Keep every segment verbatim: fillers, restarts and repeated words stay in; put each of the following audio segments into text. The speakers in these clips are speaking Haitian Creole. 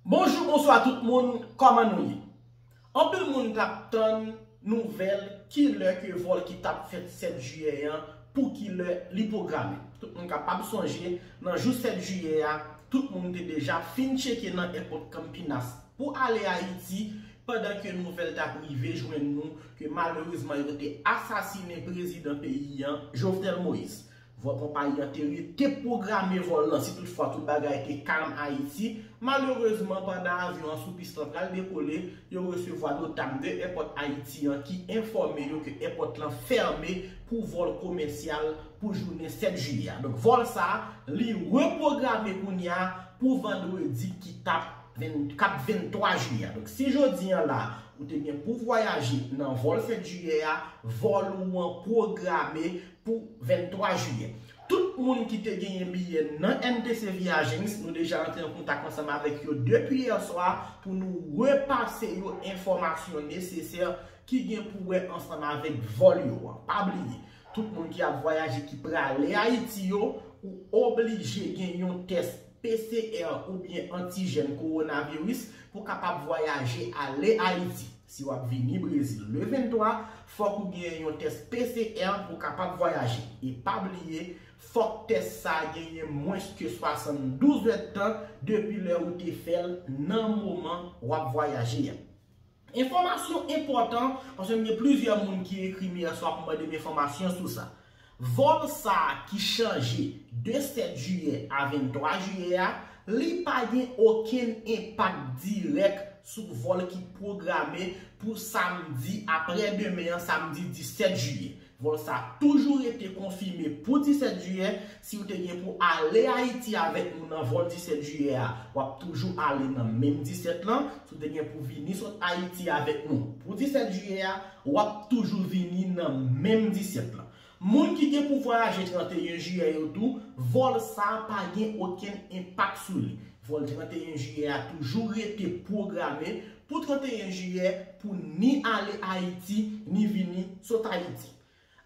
Bonjou, bonswa tout moun, kòman nou ye? Anpil moun t ap tann nouvèl kilè ke vòl ki t ap fèt sèt jiyè an, pou kilè li pwograme. Tout moun kapab sonje, nan jou sèt jiyè a, tout moun te deja fin tcheke nan èpòt Campinas pou ale Ayiti, pandan ke nouvèl t ap rive jwenn nou ke malerezman yo te asasinen prezidan peyi an, Jovenel Moïse. Vòl konpayi an te rete pwograme vòl lan si toutfwa tout bagay te kalm Ayiti. Malerezman, pandan avyon an sou pis lan pral dekole, yo resevwa notam de èpòt Ayiti an ki enfòme yo ke èpòt lan fèmen pou vòl komèsyal pou jounen sèt jiyè a. Donk, vòl sa a, li repwograme kounye a pou vandredi ki t ap venn-, k ap venntwa jiyè a. Donk, si jodi an la, ou te gen pou vwayaje nan vòl sèt jiyè a, vòl ou an pwograme pou venntwa jiyè. Tout moun ki te genyen biyè nan N T C Via Gens, nou deja rantre an kontak ansanm avèk yo depi yè swa pou nou repase yo enfòmasyon nesesè ki gen pou wè ansanm avèk vòl yo an. Pa bliye, tout moun ki ap vwayaje ki prale Ayiti yo, ou oblije gen yon tès P C R oubyen antijèn kowonaviris pou kapab vwayaje ale Ayiti. Si w ap vini Brezil le venntwa, fòk ou gen yon tès P C R pou kapab vwayaje. E pa bliye, fòk tès sa a genyen mwens ke swasanndouz èdtan depi lè ou te fè l nan moman w ap vwayaje a. Enfòmasyon enpòtan, paske m gen plizyè moun ki ekri m yè swa pou mande m enfòmasyon sou sa. Vòl sa a ki chanje de sèt jiyè a venntwa jiyè a, li pa gen okenn enpak dirèk sou vòl ki pwograme pou samdi aprè demen an, samdi disèt jiyè. Vòl sa a toujou rete konfime pou disèt jiyè. Si w te gen pou ale Ayiti avèk nou nan vòl disèt jiyè a, w ap toujou ale nan menm disèt lan. Si w te gen pou vini sot Ayiti avèk nou pou disèt jiyè a, w ap toujou vini nan menm disèt lan. Moun ki gen pou vwayaje tranteyen jiyè yo tou, vòl sa a pa gen okenn enpak sou li. Vòl tranteyen jiyè a toujou rete pwograme pou tranteyen jiyè pou ni ale Ayiti, ni vini sot Ayiti.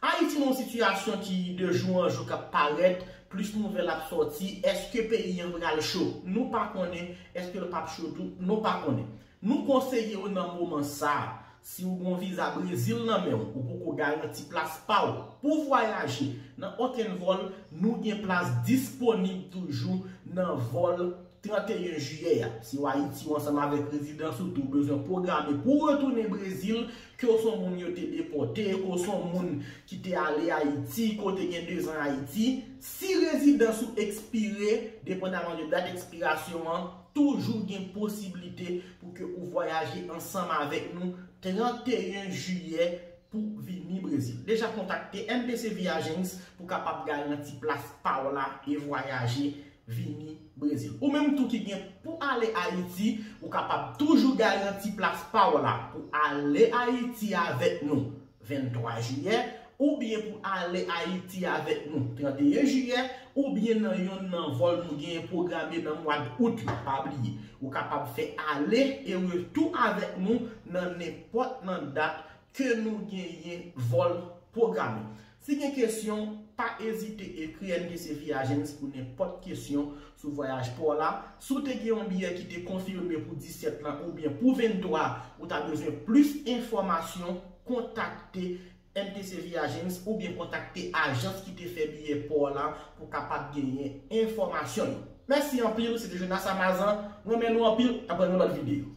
Ayiti nan yon sitiyasyon ki de jou an jou k ap parèt, plis nouvèl ap sòti, èske peyi an pral cho? Nou pa konnen, èske l p ap cho tou? Nou pa konnen. Nou konseye w nan moman sa a, si w gen yon viza Brezil nan men w, ou poko garanti plas pa w pou vwayaje nan okenn vòl, nou gen plas disponib toujou nan vòl tranteyen jiyè a. Si w Ayiti, w ansanm avèk rezidans ou tou bezwen pwograme pou w retounen Brezil, ke w se yon moun yo te depòte, ke w se yon moun ki te ale Ayiti, ke w te gen dezan Ayiti, si rezidans ou ekspire, depandaman de dat ekspirasyon an, toujou gen posiblite pou ke ou vwayaje ansanm avèk nou tranteyen jiyè pou vini Brezil. Deja kontakte N T C Via Gens pou kapab garanti plas pa w la e vwayaje vini Brezil. Ou menm tou ki gen pou ale Ayiti, ou kapab toujou garanti plas pa w la pou ale Ayiti avèk nou venntwa jiyè, oubyen pou ale Ayiti avèk nou tranteyen jiyè, oubyen nan yonn nan vòl nou genyen pwograme nan mwa d out la. Pa bliye, ou kapab fè ale e retou avèk nou nan nenpòt nan dat ke nou genyen vòl pwograme. Si gen kesyon, pa ezite ekri N T C Via Gens pou nenpòt kesyon sou vwayaj pa w la. Si w te gen yon biyè ki te konfime pou disèt lan oubyen pou venntwa, ou ta bezwen plis enfòmasyon, kontakte N T C Via Gens oubyen kontakte ajans ki te fè biyè pa w la pou kapab genyen enfòmasyon yo. Mèsi anpil, se te Jonas Amazan. Mwen renmen nou anpil, n ap wè nan lòt videyo.